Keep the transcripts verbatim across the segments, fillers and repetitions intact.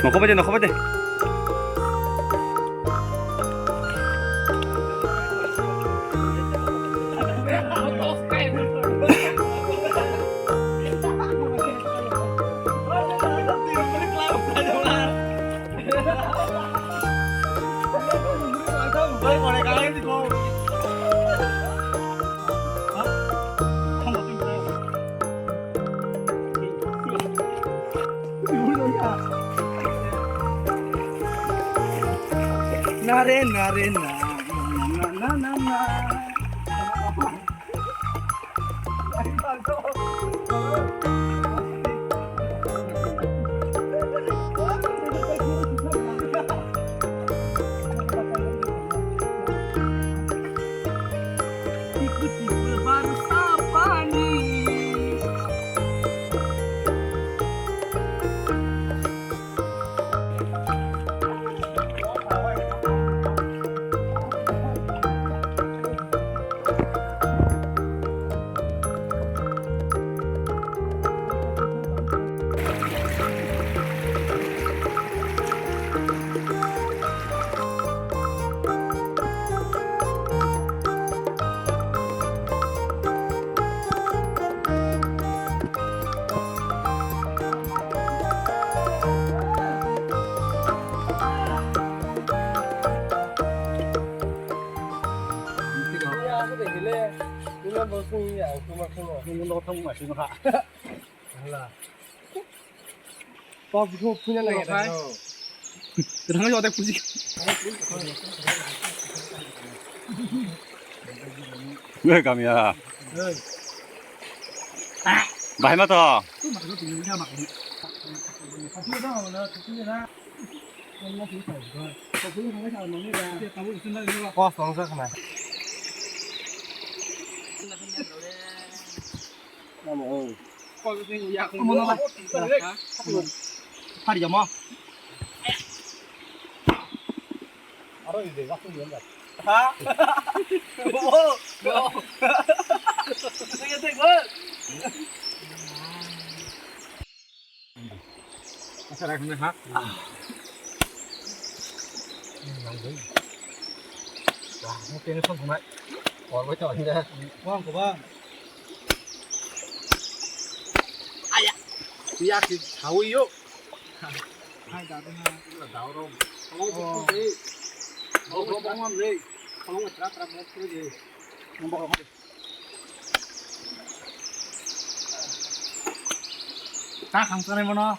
Nokhobai de, nokhobai de. Na re na re na, na na na na na. Kwthang jode puji. Weh, kamya. Bahai ma to. Kos tong sa khna. Hari jama. Ha? Asa rakhna ha. Wah, mo tension khonai. Kor bai ta wanda. Bang ko bang. Aya. Ya ki thawi yo. Hai da na. Da ro. Kolong ko de. Kolong ko bang le. Kolong tra tra mo ko de. Ta kham sanai mano.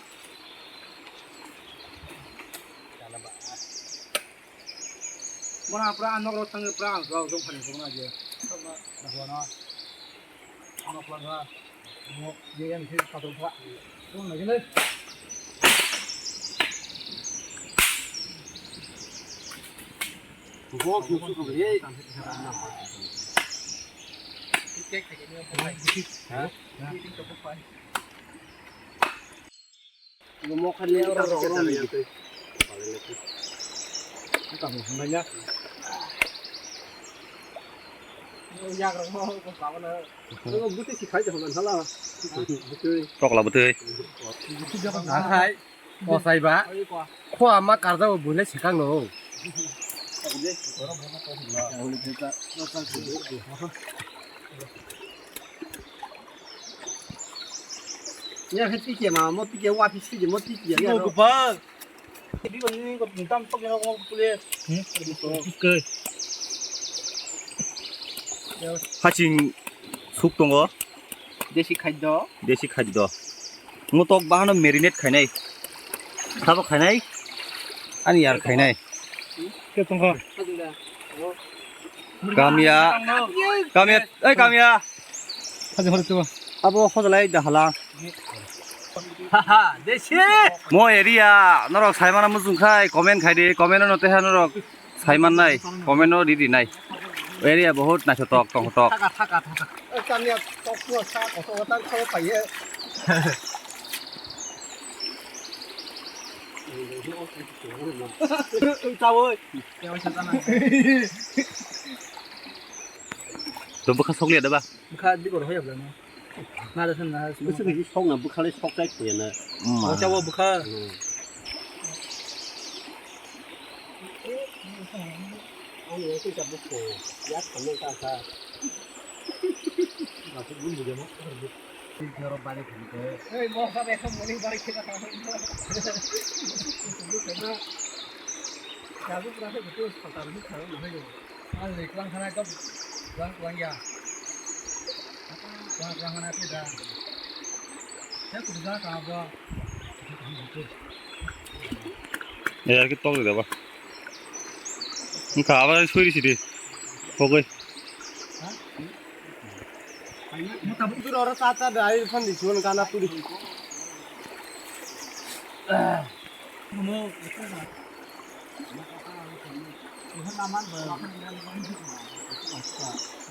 Mano pura anok rok tang pura ang rok jong phani jong na je. Ano pura. Mo je yang se ka to pura. Jong na je le. Bo ki su ko ye. Ha? Mo khan le ro ro ro ni. Ka mo nai na. Yak ro mo ko ka na. Ko buti si khai ko man sala. Buti. Tokla buti. Buti jaga na khai. Kosai ba. Khua ma karjao buinai swkang no. Ya khe tike ma mo tike wa phi sije mo tike ya. Mo gubang. Bi ko ni ko tam tok ya ko pule. Hmm? Ke. Haching suk tongo. Desi khaddo. Desi khaddo. Mutok bahano marinate khainai. Sabo khainai. Ani yar khainai. Ke tongkha. Kamya. Kamya. Ei kamya. Haji hore tu. Abo hojalai dahala. Haha, desi. Mo area norok saimana mujung khai comment khai di, comment no teha norok. Sai mannai, comment o riri nai. Area bahut naithotok, tongthotok. Thaka, thaka, thaka. Kanya tokno sa kotor kotor khawi paiye. Chawoi. To bwkha sokliya da ba? Bwkha bigor hoya bwlano. Nada san na. Bwswk ni sok na bwkha le sok chai khoya na. Mm. O chawo bwkha. Mm. Ang yang kita buku, ya, kamu tak ada. Aku pun juga mau. Ini orang balik gitu. Hei, mau sampai kamu ini balik kita kamu. Itu karena aku merasa betul sekitar ini kalau mana ya. Ang ni kelang sana kau, kelang, kelang ya. Kelang, kelang sana tidak. Ya, kudu sana apa? Yar ki tok de ba. Nka aba suri sidi. Pogoi. Mo tabuk tu ora ta ta dai fan di suan kana puri. Mo.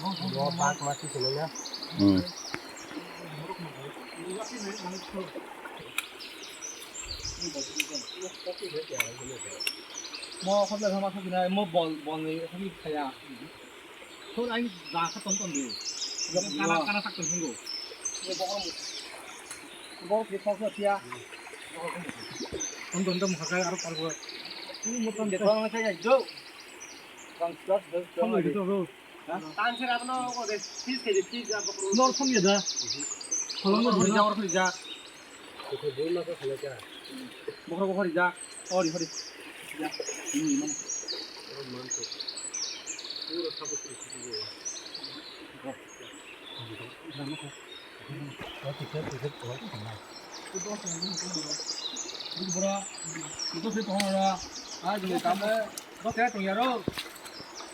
Mo bak mati sini na. Hmm. Mo khop le thama khop le mo bol bol ni khop khaya. Thon ai ba kha ton ton de. Kana kana sak ton hingo. Mo bol mo. Bol ke khop khop ya. Ton ton dam kha aro kal bo. Mo ton de ton kha ya jo. Bang gas gas. Ton de to. Tan sera no ko de, fis ke de, fis ya, bokro. Nor sam ya da. Kolom no hori ja, hori ja. Ko de na ko khala ja. Bokro ko hori ja. Hori, hori. Ja. Ni man. Oro man to. Puro sabo se se.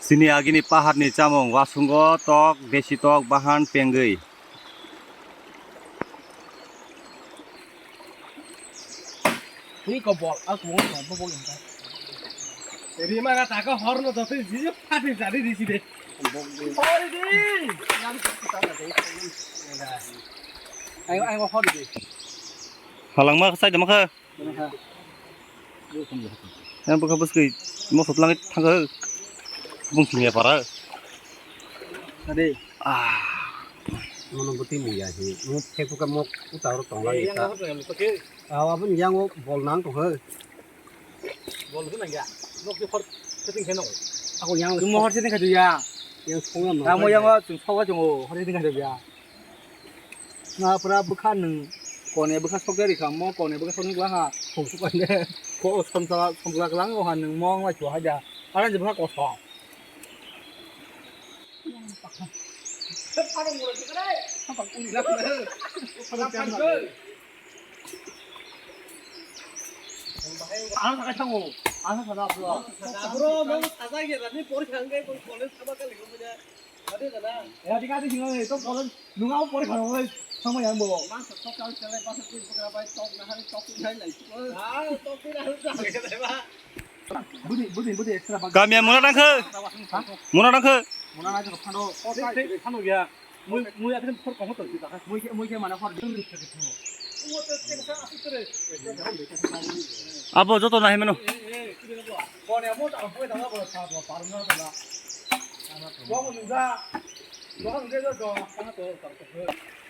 Sini agini paharni chamung, wasungo tok, desi tok, bahan, pengwi. Ni ko bol, a ko bol, bol, bol, bol. Rima ga ta ka hor no to tei jiji pati jari di si de. Hor di. Yang ta ta de. Ayo, ayo, hor di. Halangma sai de ma kha. Yang bwkha bwskwi mosok langwi thangkha bung simi para. Ade. Ah. Mono bwtwi mung ya si. Mo phek bwkha mo uta ro tong lai ta. Aw aboni yang o bol nang tong kha. Bol bwkha nang ya. Nok se khor setting khe no. Ako yang mo hor setting kha ya. Yang song ya. Amo yang o chung song wa chung o hor setting kha ya. Nga pura bwkha nwng kone bwkha sokjak rikha, mo kone bwkha sokni bwkha ha. Ko somsa somsa lang o ha nwng mo wng lai chuha ja. Ara je bwkha koso. Ano sakai thango. Ano sana bro. Bro, no sakai ya ni por khangge por college kaba kali ko. Adi kana. Eh, adi kati singa eh, to kolon nunga o pore kharo oi, sama yang bo. Mas tok kal chale pas tu pukra bai tok na hari tok tu jai lai. Ah, tok tu na hari jai lai ba. Budi, budi, budi extra bag. Kamya muna dangkhe. Ha? Muna dangkhe. Muna na jok phando. Phando ya. Mui, mui akhir phor komo to kita. Mui ke, mui ke mana phor. Abo joto nahi mano. Kone mo ta phoi dang ba sa ba par na ta.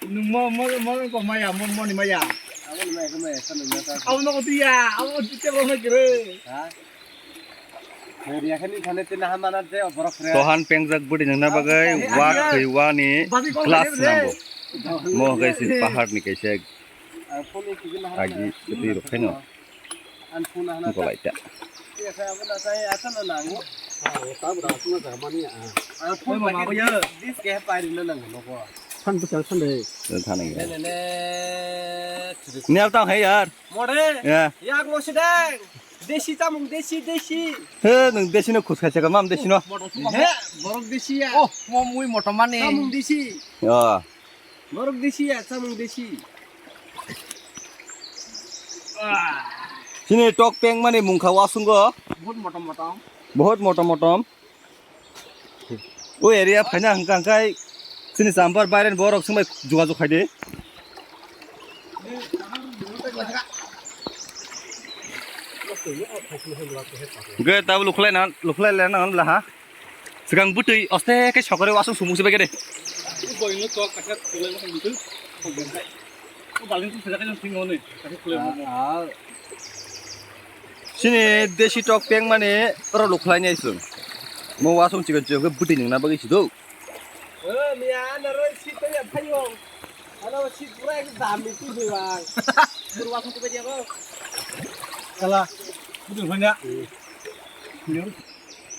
Nwng mo, mo, mo ko maya, mo, mo ni maya. Abo ni maya, ko maya, sa ni maya. Abo no ko dia, abo jite ko me gre. Ha? Mo dia khani khane te na hamana je borok re. Tohan pengjak budi nangna bagai, wa khoi wa ni glass nango. Mo gai si pahar ni kaisa. Agi twi rok khaino. Ang phone hana. Golaita. Iya, saya apa nak saya asal nak nanggu. Ah, tahu dah, aku nak sama ni, ah. Ang phone pakai dis, dis kayak apa ini nanggu nopo. Phan tu kan phan deh. Thanai. Ne ne ne. Ni al tang hai yar. More. Ya. Yak mo sidang. Desi tamung desi desi. He, nung desi no khus khacha ka mam desi no. He, borok desi ya. Oh, mo mui motom mane. Tamung desi. Ya. Borok desi ya, samung desi. Chini tok peng mani mungkha wasungo. Bahut motom motom. Bahut motom motom. O area phaina hwnkha hwnkhe chini chambar bairen borok swngbai jogajog khaidi. Hwnkhe tabuk lukhlai na, lukhlai lana wngla ha. Swkang bwtwi oste khe sokori wasung sumung se bagede. Boino tok kaisa khulai ma mutu. O balin tu sejak jang singo ne kaisa khulai ma. Ah, ah. Sini desi tok peng mane oro lukhlai nai sung. Mo wasong chikon chikon khe bwtwi nungna bagwi sido. O miya, ano roi sit tanya phayo. Ano sit pura ek dam ni tu bang. Pura wasong tu kanya ko. Kala. Bwtwi phanya.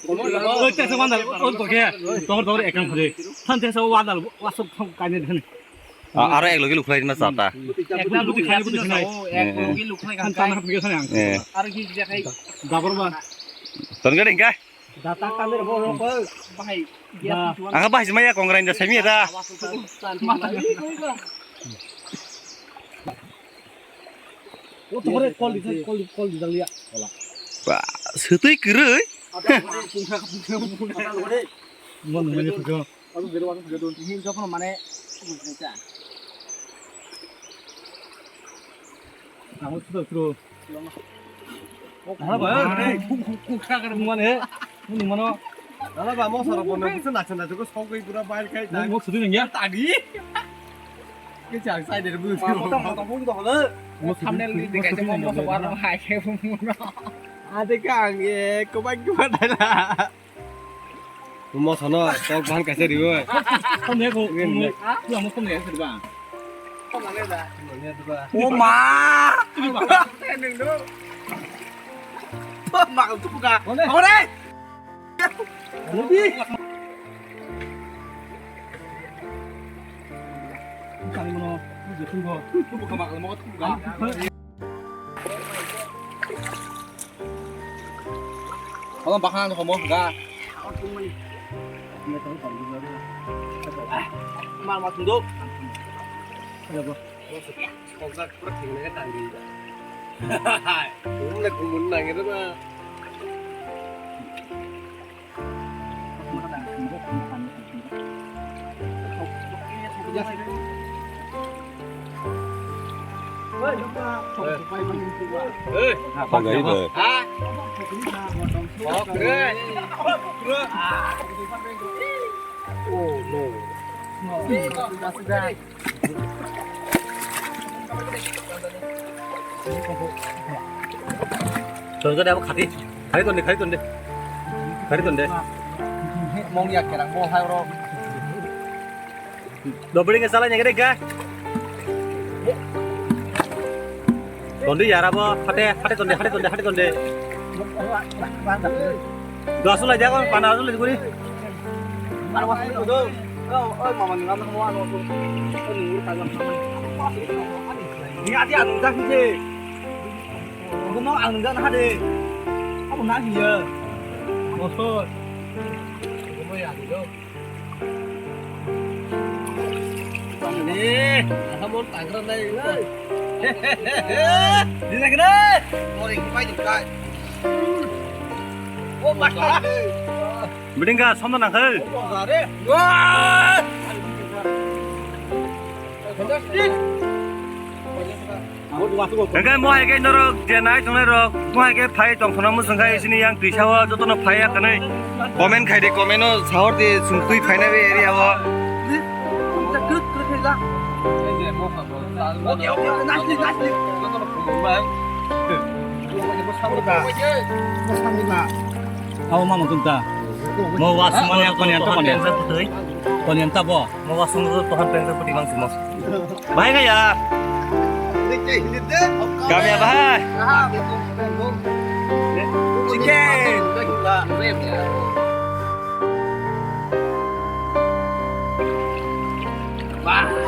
Oi, tesa wandal, oi, toke. Tokor, tokor, ekang phade. Than tesa wandal, wasong thang kanya dhani. A-, aro ek logi lukhlai na chata. Ekta bwtwi khani, bwtwi khani. Ek logi lukhlai kan. Than than phige khani ang. Eh. Aro ki jia khai. Dabar ba. Ton gade hingka? Data kamera bo rok. Bahai. Angka bahai maya kongrai da sami da. Mata. O to kore call di, call di, call di dalia. Ba, sutui kwrwi. Mon mani phujo. Hin jokhon mane ang sudo suro. Hala ba, eh, khuk, khuk, khuk, khuk, khuk, mane, nung mano. Hala ba, mo soro bono, bisa nacha nacha ko sok goi pura bail khai. Mo, mo sudi nang ya? Tadi. Ke chang sai de bu. Mo to, mo to, mo to, mo to. Mo sudi, thumbnail di mo dekai sudi mo, mo nang so ya. Warno hai ke mo no. Ade kang e, ko ba ki ba dala. Mo sono, tok ban kaisa ribo. Kom ne ko, kom ne. Tu amo kom ne, kom ne ba. O ma! Neng do. O ma, tu ka. Ore! Ore! Kali mo, tu je tu go. Tu ka ma mo tu ka. Omo bahan homo ga. Mal mas ndo. Kok jak pura thing ne tanggi. Umle kumun nangir ba. Oh no. Ton ka dabo khati. Khati ton de, khati ton de. Khati ton de. Mong ya kerang mo hai ro. Dobri ke salah nyagre ga. Ton de yara bo khate, khate ton de, khate ton de, khate ton de. Dua sulai jago, panah sulai guri. Aro wasli ko do. Oi mama ni ngam mo ano. Oi ngur ka ngam. Ni ati anu jak ni je. Ko no ang jak na de. Abo na ni ya. Bosor. Ko mo ya ni do. Ni, asa mon tangra nai. Ni lagi nai. Ori pai ni kai. Oh my God. Bidingka somno nangkhe. Hwnkhe mohai khe norok je nai tongnai rok, mohai khe phai tongthokna muchung khe isini yang twisao jotono phai ya kwnwi comment khai di, comment o sahor di, chwng twi phainai be area o. Abo mama kung ta. Mo wa sumani ang konian ta konian. Konian ta bo. Mo wa sung to han peng putih bang simo. Bahai kaya. Kami apa hai? Chicken.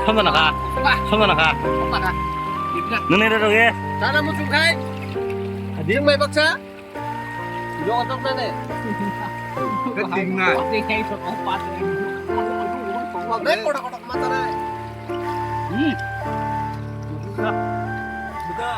Sama naka. Sama naka. Nene rero ge. Sana muchung khai. Adi mai baksa. Yo, otok na ne. Keting na. Otok na ne. Otok na ne. Kotak, kotak mata na. Hmm. Buka. Buka.